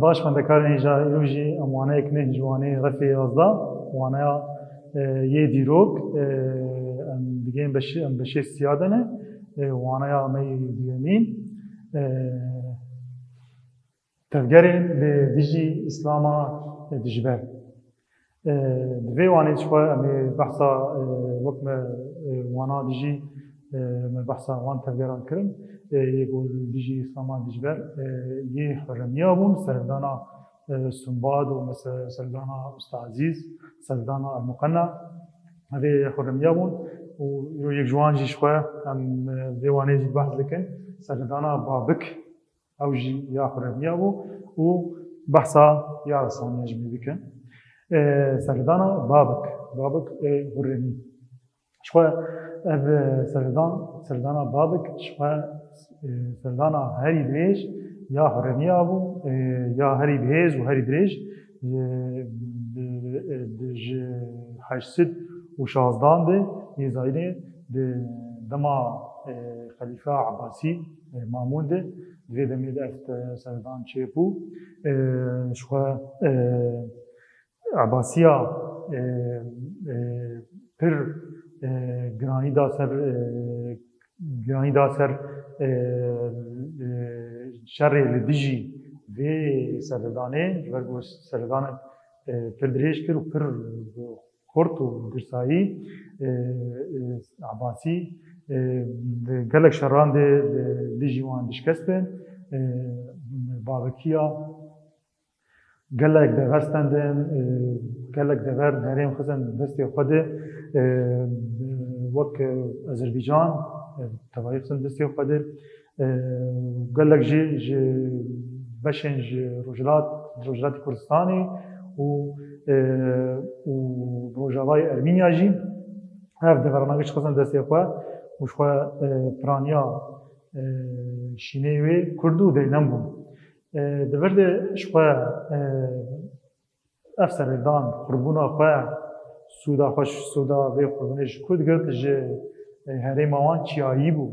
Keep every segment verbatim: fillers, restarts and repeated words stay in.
Baş xwendekarên hêja îro jî em waneyek ne ji waneyê refê yazdeh, waneya, e, yê dîrok, e, em digihên beşê, em beşê siya de ne, e, waneya me yê duyemîn, e, tevgerên li dijî Îslama, e, dijber. E, di vê wanê jixwe em ê behsa, e, wek me, e, wana dijî, e, me behsa wan tevgeran kirin. E, yê ku dijî Îslama dijber, e, yê Hurremiya bûn, serhildana, e, Simbad û mese-, serhildana Usta Ezîz, serhildana El-Muqenna. Evê Hurremiya bûn û îro yek ji wan jî jixwe em, e, vê wanê jî behs dikin. Serhildana Babik, ew jî ya Hurremiya bû û behsa ya Risaniya ji me bikin. E, serhildana Babik, Babik ê Hurremî. Jixwe ev, e, serhildan, serhildana Babik, jixwe, e, serhildana herî dirêj ya Hurremiya bû, e, ya herî bihêz û herî dirêj, e, di, e, di, ji heşt sed û şazdan de yê zayînê di dema, e, Xelîfa Ebasî, e, Mamûn de, di vê demê de ev te-, serhildan çêbû. E, jixwe, e, Ebasiya, e, e, pir, e, giranî da ser, e, giranî da ser, e, e, şerê li dijî vê serhildanê, ji ber ku serhildanek, e, pir dirêj kir û pir xurt û girsayî, e, e, Ebasî, e, di gelek şeran de li dijî wan dişkestin, e, Babikiya gelek dever stendin, e, gelek dever herêm xistin destê xwe de, e, wek, e, Azerbaycan, e, tevayî xistin destê xwe de, e, gelek jî ji beşên ji Rojhilat, Rojhilatê Kurdistanê û, e, û Rojavayê Ermîniya jî ev deverana giş xistin destê xwe û ji xwe, e, piraniya, e, şînê wê Kurd û deylem bûn. E, di vir de ji xwe, e, ev serhildan, xurtbûna xwe, sûda xwe, sûda vê xurtbûnê ji ku digirt, ji, e, herêma wan çiyayî bû.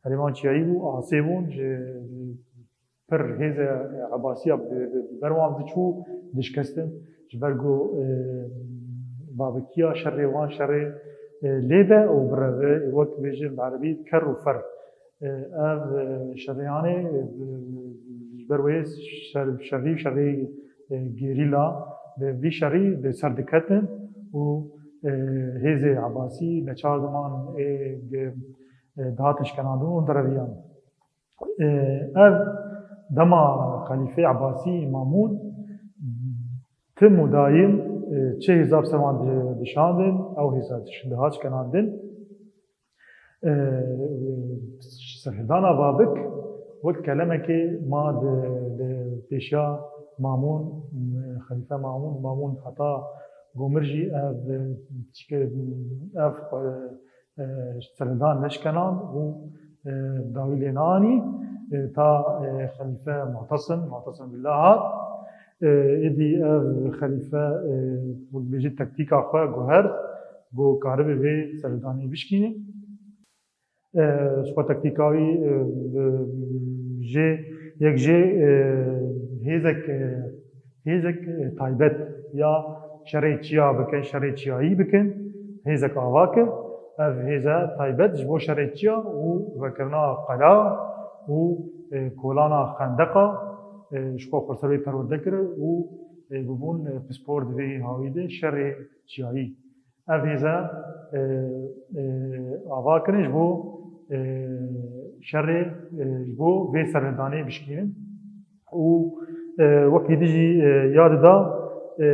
Herêma wan çiyayî bû, asê bûn, ji pir hêze Ebasiya bi, bi, bi ber wan diçû, dişkestin. Ji ber ku, e, Babikiya şerê wan şerê, e, lê be û bireve, wek bêjin bi erebî ker û fer. E, ev, e, şerê yanê, e, ji ber wê şer-, şerî, şerî, e, gerîla, bi vî şerî bi ser diketin û, e, hêzê Ebasî neçar diman ê, e, dihatin şkenandin û diriviyan. E, ev dema Xelîfê Ebasî Mamûn tim û dayim, e, çi hêza bi ser wan di-, dişandin, ew hêza diş-, dihat şkenandin. E, serhildana Babik wek kelemekê ma di, di pêşiya Mamûn, e, Xelîfe Mamûn, Mamûn heta Gomir jî ev, e, çike, ev, e, e, serhildan neşkenand û, e, dawî lê nanî, e, ta, e, Xelîfe Mu'tesim, Mu'tesim Billah hat. E, êdî ev xelîfe, e, wek bêjî tektîka xwe guhert, ku karibe vê serhildanê bişkîne. E, ji xwe tektîka wî, e, bi, jê, yek jê, e, hêzek, e, hêzek, e, taybet ya şerê çiya bikin, şerê çiyayî bikin, hêzek ava kir. Ev hêze taybet ji bo şerê çiya û vekirina qela û, e, kolana xendeqa, e, ji xwe xurserê perwerde kir û, e, bibûn, e, pispor di vê hawî de şerê çiyayî. Ev hêze, e, e, ava kirin ji bo, e, şerê, e, ji bo vê serhildanê bişkînin. Û, e, wekî din jî, e, ya dida, e,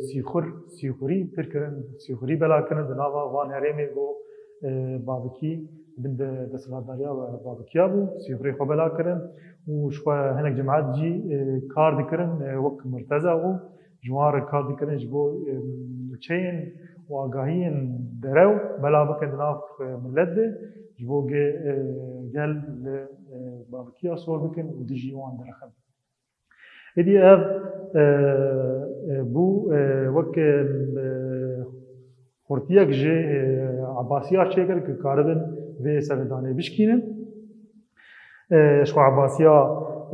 sîxur, sîxurî pir kirin, sîxurî bela kirin di nava van herêmê ku, e, Babikî bin de desthilatdariya Babikiya bû, sîxurê xwe bela kirin û ji xwe hinek cemaet jî, e, kar dikirin, e, wek murteza bû. Ji wan re kar dikirin ji bo, e, nûçeyên û agahiyên derew bela bikin di nav, e, milet de, ji bo gê, e, gel li, e, Babikiya sor bikin û dijî wan dirixin. Êdî ev, e, e, bû, e, wek, e, xurtiyek ji, e, Ebasiya çêkir ku karibin vê serhildanê bişkînin. E, ji xwe Ebasiya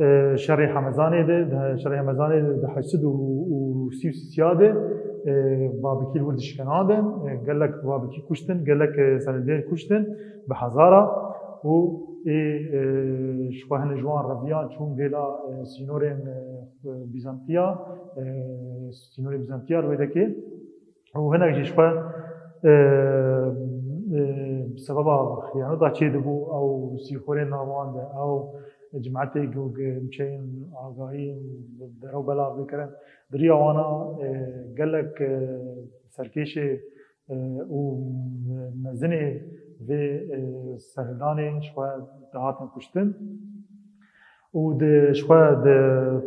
E, şerê Hemezanê de, di şerê Hemezanê de di heşt sed û sî û sî de, e, Babikî li wir dişkenandin, e, gelek Babikî kuştin, gelek, e, Selebiyê kuştin bi hezara û ê, e, ji xwe hinek ji wan reviyan çûn vêla, e, sînorên, e, Bîzantiya, e, sînorê Bîzantiya li wê dekê. Û hinek jî ji xwe, e, e, sebeba xiyaneta çêdibû, ew sîxorên nav wan de, ew cimetê ku, ku nûçeyên agahiyên derew belav dikirin, di riya wana, e, gelek, e, serkêşê, e, û mezinê vê, e, serhildanê ji xwe dihatin kuştin. Û di, ji xwe di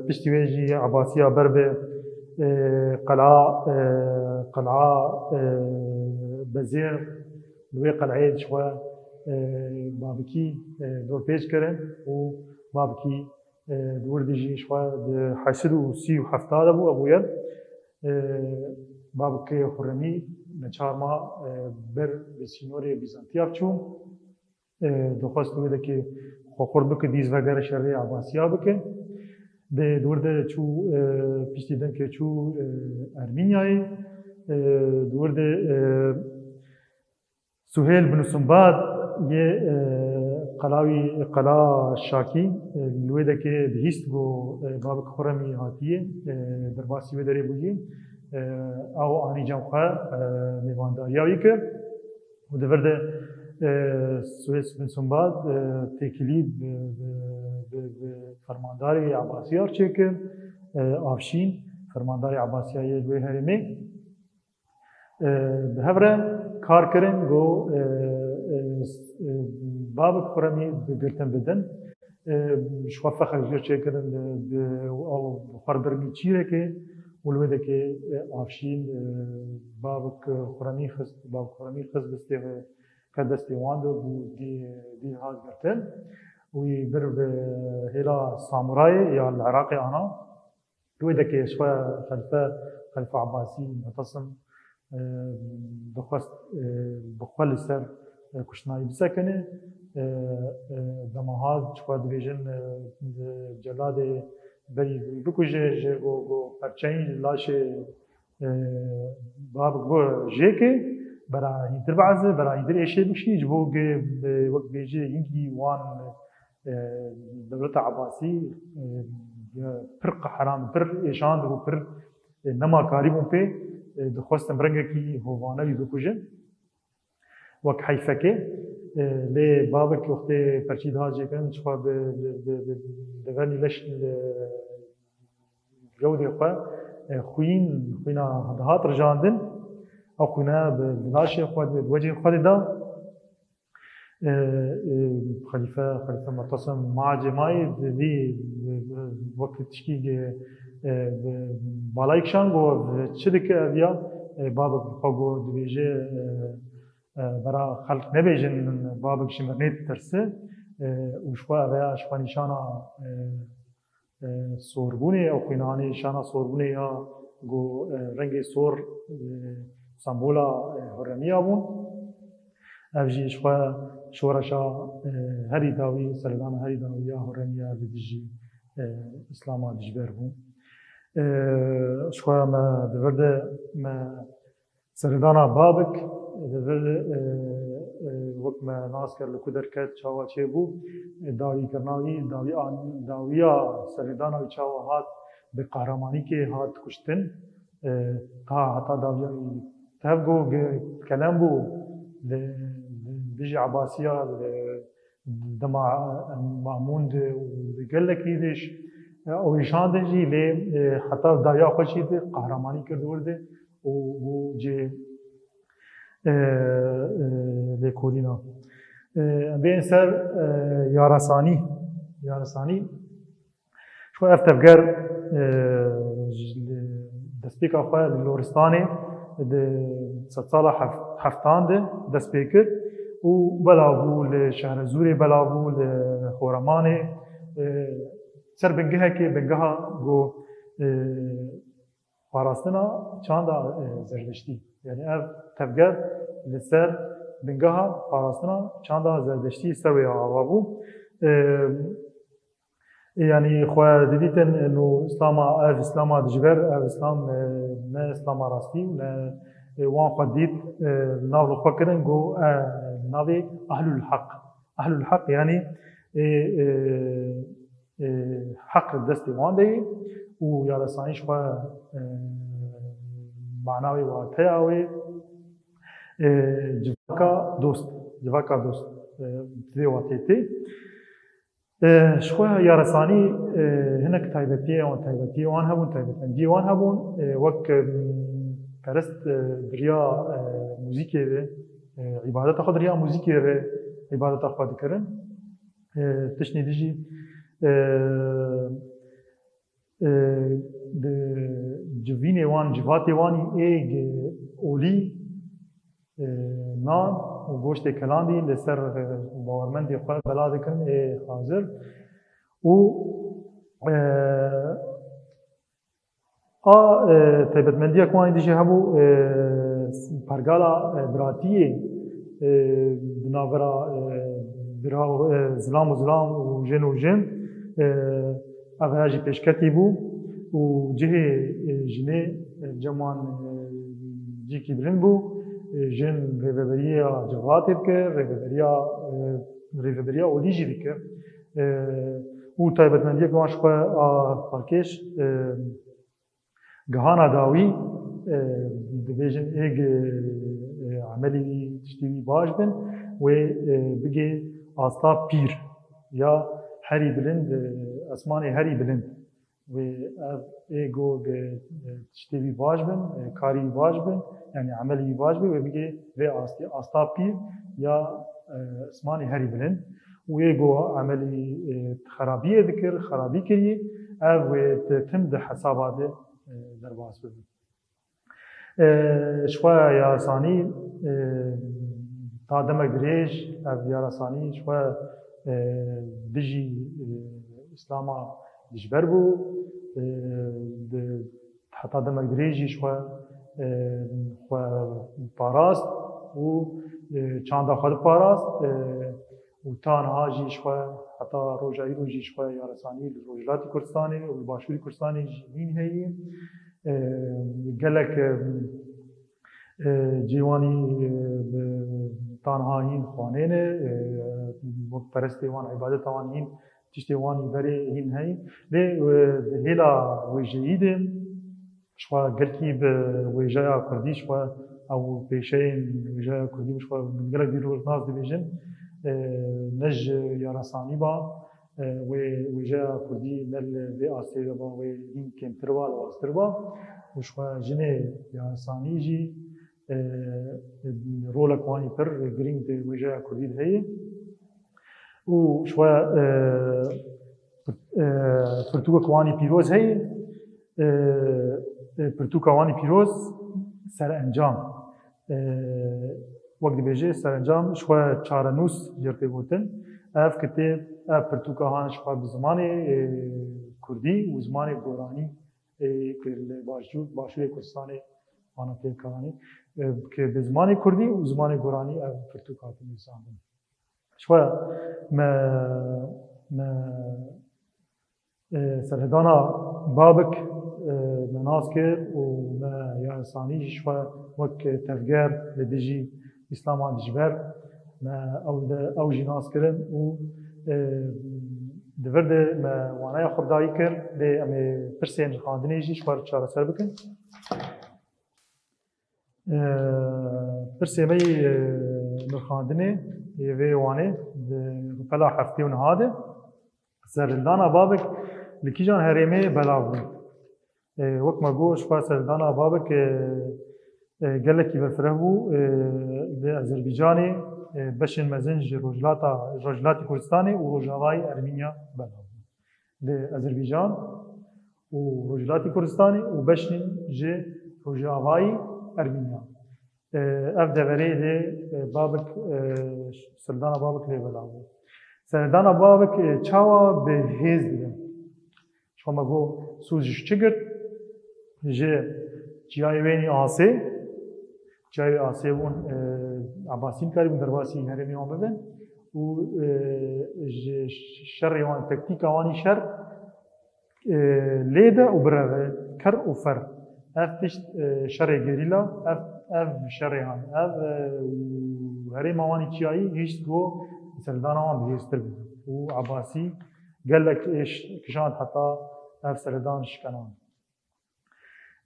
piştî wê jî Ebasiya ber bi, e, qela, e, qela, e, Bezêr, li wê qeleyê ji xwe, e, Babikî, e, dorpêç kirin û Babikî, e, di wir de jî ji xwe di heşt sed û sî û heft de bû, hebûye. E, Babikê Xurremî neçar ma, e, ber bi sînorê Bîzantiya biçû. E, dixwest wê dekê xwe xurt bike, dîz vegere şerê Ebasiya bike. Di, di wir de çû, e, piştî demkê çû, e, Ermînyayê. E, di wir de, e, Suhêl bin Sumbad yê, e, qela wî, qela Şakî, e, li wê dekê dihîst ku, e, Babik Xurremî hatiye, e, derbasî wê derê bûye. E, ew anî cem xwe, e, mêvandariya wî kir. Û di vir de, e, Suhêl bin Sumbad, e, têkilî bi, bi, bi, bi fermandarê Ebasiya çêkir, e, Avşîn, fermandarê Ebasiya yê li wê herêmê. E, bi hev re kar kirin ku, e, e, e, Babik Xurremî bi girtin bidin. E, ji xwe fexek jê çêkirin, di, di, ew xwe birî çîrekê û li wê dekê, e, Avşîn, e, Babik Xurremî xist, Babik Xurremî xist destê, ke destê wan de bû, dî, dî hat girtin. Wî bir bi hêla samurayê ya li Iraqê ana. Li wê dekê ji xwe xelife, xelife Ebasî, Mutesim, e, dixwest, e, bi xwe li ser, e, kuştina wî bisekine. E, e, dema hat ji xwe dibêjin, e, celadê berî bikuje, ji go, go perçeyî laşê, e, Babik bo jêkê, bera hîntir bieze, bera hîntir êşê bikişî, ji bo ge, e, wek bêjê hîngî wan, e, dewleta Ebasî, e, pir qeheran, pir êşan dibû, pir, e, nema karîbûn pê, e, dixwestin bi rengekî hovane wî bikujin. Wek heyfekê, e, lê Babik wextê perçî dihat jêkirin, ji xwe bi, bi, bi, bi, devenî leş li gewdê xwe, e, xwîn, xwîna dihat rijandin. Ew xwîne bi, bi laşê xwe, bi wecihê xwe de da. E, e, Xelîfe, Xelîfe Mutesim macê mayî di vî, e, wek tişkî, e, e, balayî kişand, got, çi dike ev ya? E, Babik xwe got, dibêje, e, e, bera xelk nebêjin, Babik ji mirinê ditirse, e, û ji xwe ev ya ji xwe nîşana, e, e, sorbûnê, ew xwînanê nîşana sorbûnê ya, ku, e, rengê sor, e, sembola, e, hurremiya bûn. Ev jî ji xwe şoreşa, e, herî dawî, serdana herî dawî ya hurremiya li dijî, e, Îslama dijber bû. E, ji xwe me di vir de me Serdana Babik, di vir, e, e, wek me nas kir li ku derket, çawa çêbû, e, dawîkirina wî, dawî an-, dawiya serdana wî çawa hat, bi qehremanîkê hat kuştin, e, ta heta dawiya wî tev got, ge-, kelem bû, li, li dijî Ebasiya, li dema, e, Mamûn de û gelekî diş, e, ew êşandin jî, lê, e, heta dawiya xwe jî di qehremanî kir di wir de. û bû cihê, e, e, lêkolîna. E, em bên ser, e, Yarasanî. Yarasanî. Ji xwe ev tevger, e, ji, li destpêka xwe li Loristanê di sedsala heft-, heftan de dest pê kir û belav bû li Şehrezûrê, belav bû li Xoremanê, e, ser bingehekê, bingeha ku, e, parastina çanda, e, zerdeştî. Yani ev tevger li ser bingeha parastina çanda zerdeştî ser wê ava bû. E, Yanî xwe didîtin, no Îslama, ev Îslama dijber, ev Îslam, e, ne Îslama rastî û ne, e, wan xwe dît, e, nav li xwe kirin, got, e, navê Ehlul Heq. Ehlul Heq, yanî, e, e, e, heq destê wan de ye û yaresanî ji xwe, e, mana wê, wateya wê, e, civaka dost, civaka dost, e, vê watê tê. E, ji xwe yaresanî, e, hinek taybetiyê wan, taybetiyê wan hebûn, taybetmendiyê wan hebûn. E, wek, e, perest, e, di riya, e, muzîkê de, e, îbadeta xwe di riya muzîkê re îbadeta xwe dikirin. E, tiştê dî jî, e, e, di civînê wan, civatê wan î êg olî, e, nan û goştê kelandî li ser, e, bawermendê xwe bela dikin ê hazir. Û, e, a, e, taybetmendiya ku anî dijî hebû, e, pergala, e, biratiyê, e, di navbera, e, bira, e, zilam û zilam û jin û jin, e, ev heya jî pêşketî bû û cihê, e, jinê, e, cem wan, e, cîkî bilind bû. E, jin rêveberiya civatê dikir, rêveberiya, e, rêveberiya olî jî dikir. E, û taybetmendiyek wan ji xwe a xalkêş, e, gihana dawî, e, dibêjin êg, e, emelî wî, tiştî wî baş bin, wê, e, bigê asta pîr ya herî bilind, e, esmanê herî bilind. Wê ev êgo, e, tiştê wî baş bin, e, karî wî baş bin, yanî emelî wî baş bin, wê bigê vê astê, asta pîr ya, e, esmanê herî bilind. Û êgo emelî, e, xerabiyê dikir, xerabî kirî, ev wê di tim di hesaba de, e, derbas bibin. E, ji xwe yaresanî, e, ta demek dirêj ev yaresanî ji xwe, e, dijî, e, Îslama dijber bû. E, di, heta demek dirêj jî ji xwe, e, xwe parast û, e, çanda xwe diparast. E, û ta niha jî ji xwe heta roja îro jî ji xwe yaresanî li Rojhilatî Kurdistanê û li Başûrî Kurdistanê jî hîn heye. E, gelek, e, e, cêwanî, e, bi, ta niha hîn xwanê ne, e, wek perestê wan, îbadeta wan hîn, tiştê wan berê hîn heye. Lê, e, di hêla wêjeyî de, ji xwe gelkî bi wêjeya kurdî, ji xwe ew pêşeyên wêjeya kurdî, ji xwe gelek dîrok nas dibêjin, e, ne ji yaresanî ba, e, wê wêjeya kurdî ne li vê astê de ba, wê hîn kêmtir ba, lawaztir ba. Û ji xwe jinê yaresanî jî, e, rolek wanî pir girîng di wêjeya kurdî de heye. Û ji xwe, e, pir-, e, pirtûkek wanî pîroz heye. E, e, pirtûka wanî pîroz Serencam. E, wek dibêje, Serencam ji xwe çarenûs jê tê gotin. Ev kitêb, ev pirtûka han ji xwe bi zimanê, e, kurdî û zimanê goranî, e, ku li başû-, başûrê Kurdistanê, ana pêkanî, e, ki bi zimanê kurdî û zimanê goranî ev pirtûk hatin nivîsandin. Ji xwe me, me, e, serhildana Babik, e, me nas kir û me yaresanî jî ji xwe wek tevger li dijî Îslama dijber me ew de, ew jî nas kirin û, e, di vir de me waneya xwe bi dawî kir, lê em ê pirsên rixandinê jî ji xwe re çareser bikin. E, pirsê me yî, e, nirxandinê yê vê wanê di rûpela heftê û niha de, serhildana Babik li kîjan herêmê belav bû? E, wek me got, ji xwe serhildana Babik, e, e, gelekî berfireh bû. E, li Azerbaycanê, e, beşên mezin ji Rojhilata, Rojhilatê Kurdistanê û Rojavayê Ermeniya belav bûn. Li Azerbaycan û Rojhilatê Kurdistanê û beşên ji Rojavayê Ermeniya. E, ev deverê lê, e, Babik, e, serhildana Babik lê belav bû. Serhildana Babik, e, çawa bi hêz dibe? Ji xwe me got, sûz ji çi girt? Ji çiyayê wênî asê, çiyayê asê bûn, e, Ebasî nikarîbûn derbasî herêmê wan bibin û, e, ji şerê wan, tektîka wan î şer, e, lê de û bireve, ker û fer. Ev pişt, e, şerê gerîla, ev, ev şerê han, ev, e, û herêma wan ê çiyayî hişt ku serdana wan bihêztir bû û Ebasî gelek êş kişand heta ev serdan şikenan.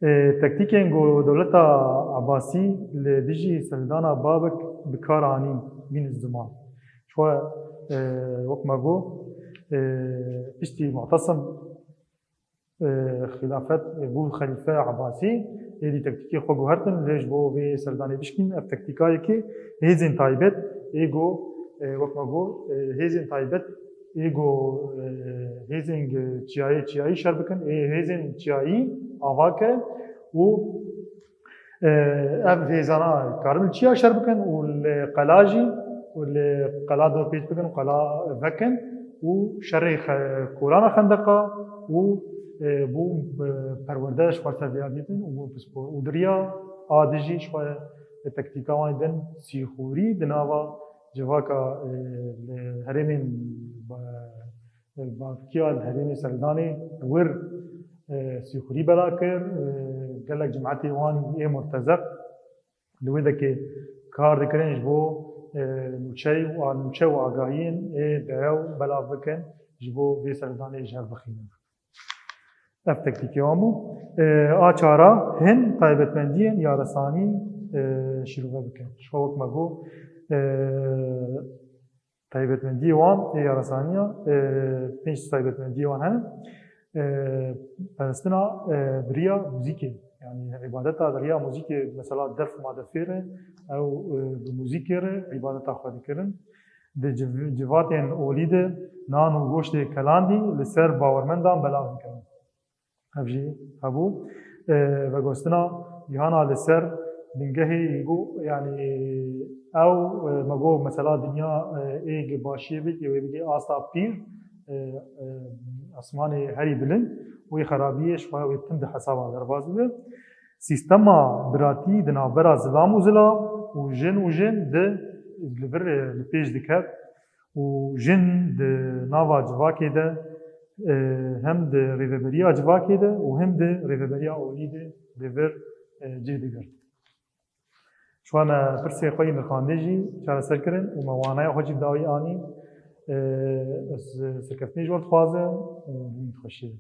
E, tektîkên ku dewleta Ebasî li dijî serdana Babik bi kar anîn bîn ziman. Çi, e, wek me got, e, piştî Mu'tesim, e, xilafet, e, bû xelîfe Ebasî, êdî tektîkê xwe guhertin, lê ji bo vê serdanê bişkîn, ev tektîka yekê hêzên taybet, ê ku, e, wek me got, e, hêzên taybet, ê ku, e, hêzên çiyayê, çiyayî şer bikin, ê hêzên çiyayî ava ke û, e, ev hêzana karin li çiya şer bikin û li qela jî, û li qela dorpêç bikin û qela vekin û şerê xe-, kolana xendeqa û, e, bû, e, perwerde ji xwe ser vêya dîtin û bû pispor. Û di riya a dijî ji xwe tektîka wan din sîxurî di nava civaka, e, li herêmên ba-, Bakiya li herêmê Serdanê wir, e, sîxurî bela kir, e, gelek cimetê wan ê murtezeq li wê dekê kar dikirin ji bo, e, nûçey û a-, nûçe û agahiyên ê derew belav bikin ji bo vê serdanê ji hev bixînin. Ev tektîkê wan bû. E, a çara hin taybetmendiyên yaresanî, e, şîrove bikin. Ji xwe wek me got, e, Taybetmendiyê wan ê yaresaniya, e, pênc taybetmendiyê wan hene. E, peristina, e, bi riya muzîkê, yanî îbadeta bi riya muzîkê, mesela def madefê re, ew, e, bi muzîkê re îbadeta xwe dikirin. Di civ-, civatên olî de nan û goştê kelandî li ser bawermendan belav dikirin. Ev jî hebû. E, vegotina cîhana li ser bingehê got, yanî ew, e, me got, mesela dinya, e, ê gi başiyê bik, ê wê bigê asta pîr, e, e, asmanê herî bilind, wê xerabiyê ji xwe wê tim di hesaba derbas bibe. Sîstema biratî di navbera zilam û zilam û jin û jin di li vir, e, li pêş diket. Û jin di nava civakê de, e, hem di rêveberiya civakê de û hem di rêveberiya olî de li vir, e, cih digirt. Ji xwe me pirsê xwe yê nirxandê jî çareser kirin û me waneya xwe jî bi dawî anî. E, ez serkeftinê ji we dixwazim û bûn xweşî.